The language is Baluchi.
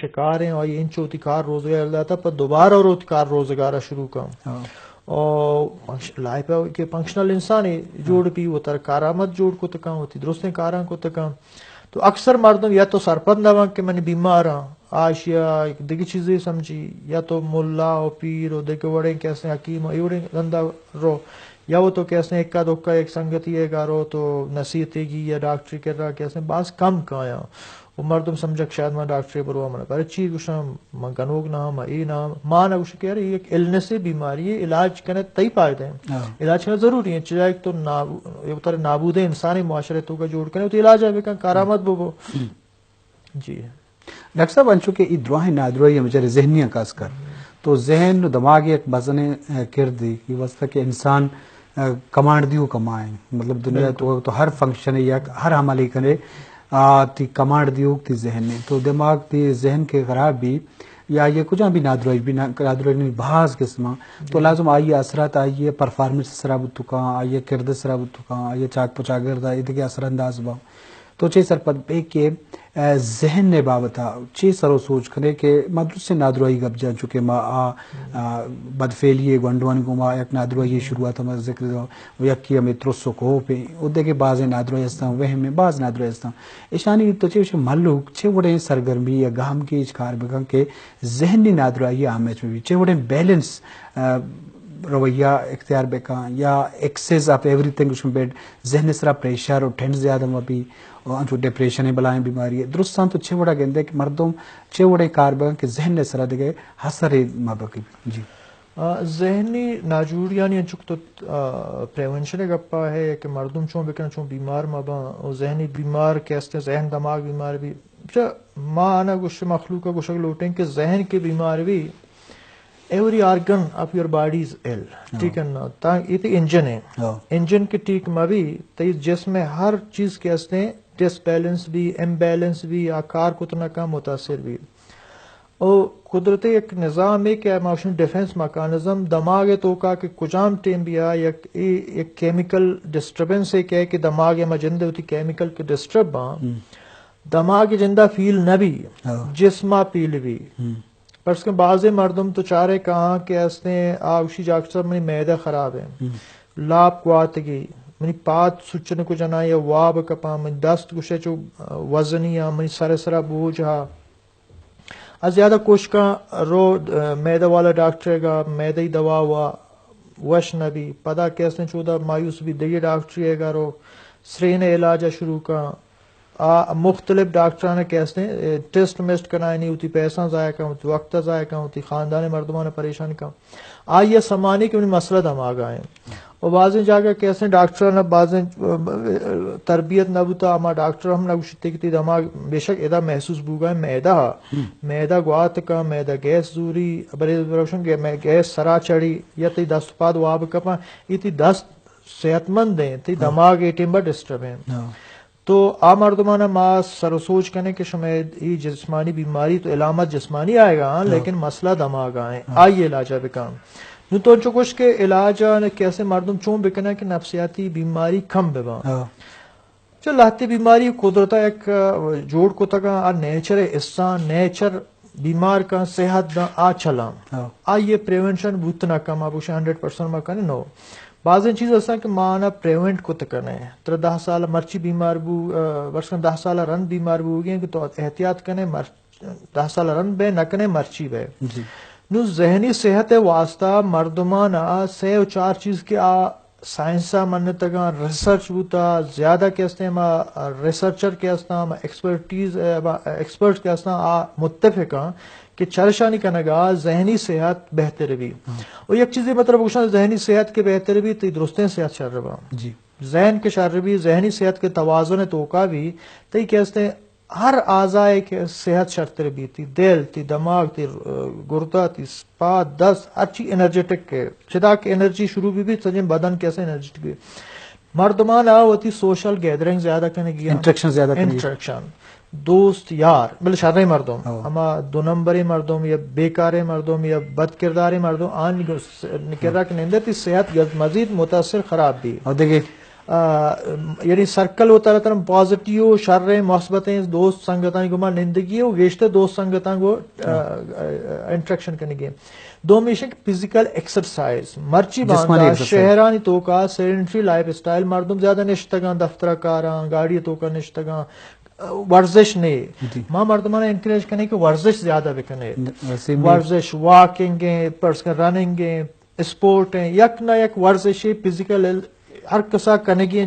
شکار ہیں، آئی انچو وتی کار روزگار داتا، پہ دوبارہ روت کار روزگار شروع کن۔ ہاں۔ او فنکش-، لائف ہے کہ فنکشنل انسان ہے، جوڑ ہاں۔ پی وتر کارآمد جوڑ کت کن، وتی درستیں کاراں کت کن۔ تو اکثر مردم یا تو سرپد نہ بن کہ من بیمار ہاں، آشیا دگہ چیزے سمجھی، یا تو ملا و پیر و دگہ وڑیں کیسے حکیم و اے وڑیں دندا رو، یا وہ تو کیسے اکا دکا ایک سنگتی ہے گارو تو نصیحتے گی یا ڈاکٹری کر رہا کیسے باز کم کایاں۔ و مردم سمجھک شاید من ڈاکٹرے بروا من، پر چی گوشاں، من گنوک نہ ہاں، من اے نہ ہاں۔ ما نہ گوشاں کہ یار، اے یک النس ہے، بیماری ہے، علاج کنے تئی فائدہ ہے۔ ہاں۔ علاج کنے ضروری ہے، چیزا ایک تو نابو-، اے وتر نابود ہے انسانی معاشرے تو کا جوڑ کنے، تو علاج ہے بکن، کارآمد بو بو۔ ہم۔ جی۔ ڈاکٹر صاحب، انچو کہ اے دراہیں نادراہی ہم بچارے ذہنی ہیں خاص کر، تو ذہن و دماغ یک مزنیں، اے، کردے، اے واسطہ کہ انسان، اے، کمانڈ دیوک ہما ہیں۔ مطلب دنیا بالکل۔ تو، تو ہر فنکشن یک، ہر عملے کنے، آ، تی کمانڈ دیوک تی ذہن ہے۔ تو دماغ تی ذہن کے خراب بھی، یا یہ کجا بھی نادراہی بھی نا-، نادراہی نہیں، بھاز قسم۔ تو جی۔ لازم آئی اثرات آئی پرفارمنس سرا بوتو کان، آئی کرد سرا بوتو کان، آئی چاک پچاگرد آئی دگہ اثر انداز با۔ تو چے سرپد بے کہ، اے، ذہن نے بابت چے سر و سوچ کنے کہ ما درستیں نادراہی گپ جان چکے ما آ، آ، بدفعلی گونڈوانی گوما یک نادراہی شروعات ہم ذکر دا، و یکی ہمیں ترس و کوپ ہیں، و دگہ بازیں نادراہی ہستاں، وہم ہیں، باز نادراہی ہستاں۔ اشانی تو چے ملوک چے وڑیں سرگرمی یا گام کے اچ کار بکن کہ ذہنی نادراہی آمیچ میں بھی چے وڑیں بیلنس، آ، رویہ اختیار بکن یا ایکسس آف ایوری تھنگ، اس میں بیڈ ذہن سرا پریشر و ٹینس زیادہ مبی، و انچو ڈپریشن بلائیں بیماری ہے۔ درستاں تو چے وڑا گندے کہ مردم چے وڑے کار بکن کہ ذہن سرا دگہ اثر مبکی۔ جی۔ آ، ذہنی ناجوڑیانی انچک تو، آ، پریونشن گپا ہے کہ مردم چون بکن، چون بیمار مباں، و ذہنی بیمار کہ ہستے، ذہن دماغ بیمار بھی۔ اچھا، ما آنا گوش، مخلوق گوشگ لوٹیں کہ ذہن کے بیمار بھی، every organ of your body is ill، ہاں۔ ٹھیک ہے نا؟ تا یہ تو انجن ہے۔ ہاں۔ انجن کے ٹھیک مبی، تئی جسم میں ہر چیز کے ہستے ڈس بیلنس بھی، امبیلنس بھی، آ کار کت نہ کن، متاثر بھی۔ او قدرتی ایک نظام ہے کہ ما گوشن ڈیفنس میکانزم، دماغ توکا کہ کجام ٹیم بھی آ یک، اے، یک کیمیکل ڈسٹربنس ہے کہ، کہ دماغ یا ما جند ہوتی کیمیکل کے ڈسٹرب باں، ہم۔ دماغ جندا فیل نہ بھی، ہاں۔ جسما فیل بھی۔ ہم۔ پرس کہ بعض مردم تو چارے کہاں کہ ہستے آ گوشی ڈاکٹر صاحب منی معدہ خراب ہے، ہم۔ لاپ گواتگی، منی پاد سچن کو جنا یا واب کپاں، منی دست گوشے چو وزنی آ، منی سر سرا بوجھ آ۔ از زیادہ کوشکاں رو، آ، معدہ والا ڈاکٹر گا، معدہ دوا وا وش نہ بھی۔ پدا کہ ہستیں چودا مایوس بھی، دگہ ڈاکٹری گا رو، سرین علاج شروع کاں۔ آ مختلف ڈاکٹران کہ ہستیں، اے، ٹیسٹ میسٹ کنائینی، وتی پیسہ ضائع کن، وتی وقت ضائع کن، وتی خاندان مردمان پریشان کن۔ آئی ء سمانی کہ منی مسئلہ دماغ ء انت۔ و بازیں جاگہ کہ ہستیں ڈاکٹران بازیں، ا، تربیت نہ بوتا، ہما ڈاکٹر ہم نہ گوشتے کہ تئی دماغ، بے شک ادا محسوس بوگا ہے معدہ ء۔ ہم۔ معدہ گوات کن، معدہ گیس زوری، بلے روشن کہ مئے گیس سرا چڑی، یا تئی دست پاد واب کپاں، یہ تئی دست صحت مند ہیں، تئی ہاں۔ دماغ اے ٹیم با ڈسٹرب ہیں۔ ہاں۔ تو آ مردمانا ما سر و سوچ کنیں کہ شمئے ای جسمانی بیماری تو علامت جسمانی آئے گا، ہاں، ہاں۔ لیکن مسئلہ دماغ آئیں، ہاں۔ آئی علاج بکن۔ نو تو چو کچھ کہ علاج کیسے مردم چون بکنن کہ نفسیاتی بیماری کم ببان۔ ہاں۔ چو لہتے بیماری قدرتا یک، آ، جوڑ کتگا، آ نیچر حصہ، نیچر بیمار کن، صحت داں، آ چلاں۔ ہاں۔ آئی پریونشن بوت نہ کن، ما بوشیں ہنڈریڈ پرسنٹ ما کنیں، نو۔ بازیں چیز ہستاں کہ ما آنا پریونٹ کت کنیں۔ ترا دہ سال مرچی بیمار بو، آ، ورژ کن دہ سال رند بیمار بوگی ہیں کہ تو احتیاط کنیں، مر-، دہ سال رند بے نہ کنیں، مرچی بے۔ جی۔ نو ذہنی صحت واسطہ مردمان آ سے و چار چیز کہ آ سائنس ء منتگاں، ریسرچ بوتا، زیادہ کہ استیں ما ریسرچر کہ استاں، ما ایکسپرٹیز، ما ایکسپرٹس کہ استاں، آ متفقاں کہ چرشانی کنگا ذہنی صحت بہتر بی۔ ہاں۔ و یک چیزے مطلب گوشاں، ذہنی صحت کہ بہتر بی، تئی درستیں صحت شر با۔ جی۔ ذہن کہ شر بی، ذہنی صحت کہ توازن توکا بی، تئی کہ استیں ہر اعضائے کہ صحت شرتر بیت، تئی دل، تئی دماغ، تئی، آ، گردہ، تئی پاد، دست، ہرچی انرجیٹک کہ، چدا کہ انرجی شروع بی بیت، سجیں بدن کہ اسے انرجیٹک بی۔ مردمان آ وتی سوشل گیدرنگ زیادہ کنگی، انٹریکشن زیادہ کنگی۔ انٹریکشن۔ دوست، یار، بلے شریں مردم، ہاں۔ ہما دو نمبریں مردم یا بیکاریں مردم یا بدکرداریں مردم، آن کرا کہ نندے تئی صحت مزید متاثر خراب بی۔ اور دیکھیں، یعنی سرکل و ترا ترا پازیٹیو، شریں، مثبتیں دوست سنگتانی گوما نندگی و گیشتر دوست سنگتاں گو انٹریکشن کنگی۔ دومی ایش کہ فزیکل ایکسرسائز، مرچی باندا شہرانی توکا سیڈنٹری لائف اسٹائل، مردم زیادہ نشتگاں، دفتر کاراں، گاڑی توکا نشتگاں، ورزش نہیں۔ ما مردمان انکریج کنے کہ ورزش زیادہ بکنے۔ ورزش، واکنگ ہیں، پرسنل رننگ ہیں، اسپورٹ ہیں، یک نہ یک ورزش فزیکل ہر کسا کنگی ہیں،